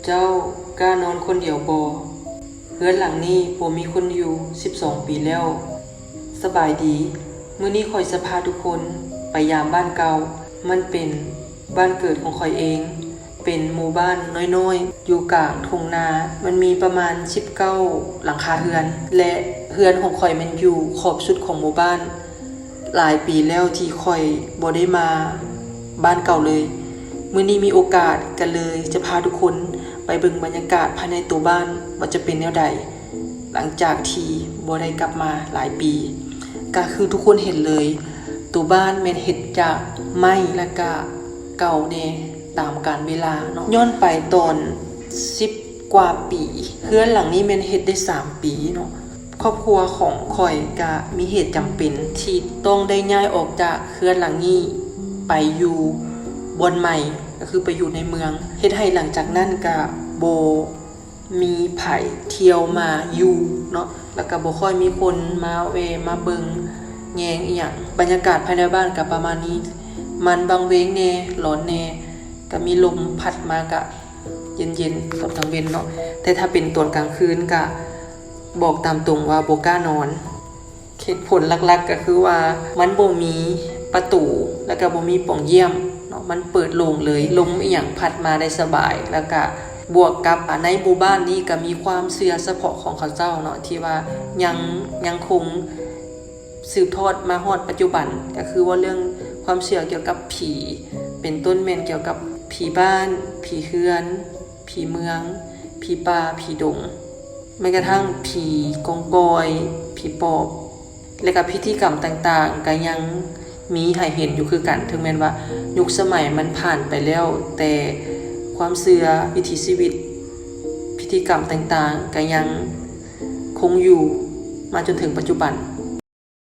ເຈົ້າກ້ານອນຄົນດຽວບໍ່? ເຮືອນຫຼັງນີ້ບໍ່ມີຄົນຢູ່ສິບສອງປີແລ້ວ. ສະບາຍດີ, ມື້ນີ້ຂ້ອຍຈະພາທຸກຄົນໄປຢາມບ້ານເກົ່າ. ມັນເປັນບ້ານເກີດຂອງຂ້ອຍເອງ, ເປັນໝູ່ບ້ານນ້ອຍໆ ຢູ່ກາງທົ່ງນາ. ມັນມີປະມານສິບເກົ້າຫຼັງຄາເຮືອນ ແລະ ເຮືອນຂອງຂ້ອຍແມ່ນຢູ່ຂອບສຸດຂອງໝູ່ບ້ານ. ຫຼາຍປີແລ້ວທີ່ຂ້ອຍບໍ່ໄດ້ມາບ້ານເກົ່າເລີຍ. ມື້ນີ້ມີໂອກາດກໍເລີຍຈະພາທຸກຄົນໄປເບິ່ງບັນຍາກາດພາຍໃນຕົວບ້ານວ່າຈະເປັນແນວໃດ ຫຼັງຈາກທີ່ບໍ່ໄດ້ກັບມາຫຼາຍປີ. ກໍຄືທຸກຄົນເຫັນເລີຍ, ຕົວບ້ານແມ່ນເຮັດຈາກໄມ້ ແລ້ວກະເກົ່າແດ່ຕາມການເວລາເນາະ. ຍ້ອນໄປຕອນສິບກວ່າປີ, ເຮືອນຫຼັງນີ້ແມ່ນເຮັດໄດ້ສາມປີເນາະ. ຄອບຄົວຂອງຂ້ອຍກະມີເຫດຈຳເປັນທີ່ຕ້ອງໄດ້ຍ້າຍອອກຈາກເຮືອນຫຼັງນີ້ໄປຢູ່ບ່ອນໃໝ່, ກໍຄືໄປຢູ່ໃນເມືອງ, ເຮັດໃຫ້ຫຼັງຈາກນັ້ນກະບໍ່ມີໃຜທ່ຽວມາຢູ່ເນາະ, ແລ້ວກະບໍ່ຄ່ອຍມີຄົນມາແວ່ມາເບິ່ງແຍງອີ່ຫຍັງ. ບັນຍາກາດພາຍໃນບ້ານກະປະມານນີ້, ມັນວັງເວງແດ່, ຫຼອນແດ່, ກະມີລົມພັດມາກະ ເຢັນໆ ຕອນກາງເວັນເນາະ, ແຕ່ຖ້າເປັນຕອນກາງຄືນກະບອກຕາມຕົງວ່າບໍ່ກ້ານອນ. ເຫດຜົນຫຼັກໆ ກໍຄືວ່າມັນບໍ່ມີປະຕູ ແລ້ວກະບໍ່ມີປ່ອງຢ້ຽມເນາະ, ມັນເປີດໂລ່ງເລີຍ, ລົມອີ່ຫຍັງພັດມາໄດ້ສະບາຍ, ແລ້ວກະບວກກັບ ອາ ໃນໝູ່ບ້ານນີ້ກະມີຄວາມເຊື່ອສະເພາະຂອງເຂົາເຈົ້າເນາະ ທີ່ວ່າຍັງ ຍັງຄົງ ສືບທອດມາຮອດປັດຈຸບັນ, ກໍຄືເວົ້າເລື່ອງຄວາມເຊື່ອກ່ຽວກັບຜີ, ເປັນຕົ້ນແມ່ນກ່ຽວກັບຜີບ້ານ, ຜີເຮືອນ, ຜີເມືອງ, ຜີປ່າ, ຜີດົງ, ແມ້ກະທັ້ງຜີກອງກອຍ, ຜີປອບ ແລະກະພິທີກຳຕ່າງໆ ກໍຍັງມີໃຫ້ເຫັນຢູ່ຄືກັນ. ເຖິງແມ່ນວ່າຍຸກສະໄໝມັນຜ່ານໄປແລ້ວ, ແຕ່ຄວາມເຊື່ອ, ວິຖີຊີວິດ, ພິທີກຳຕ່າງໆ ກໍຍັງ ຄົງຢູ່ມາຈົນເຖິງປັດຈຸບັນ.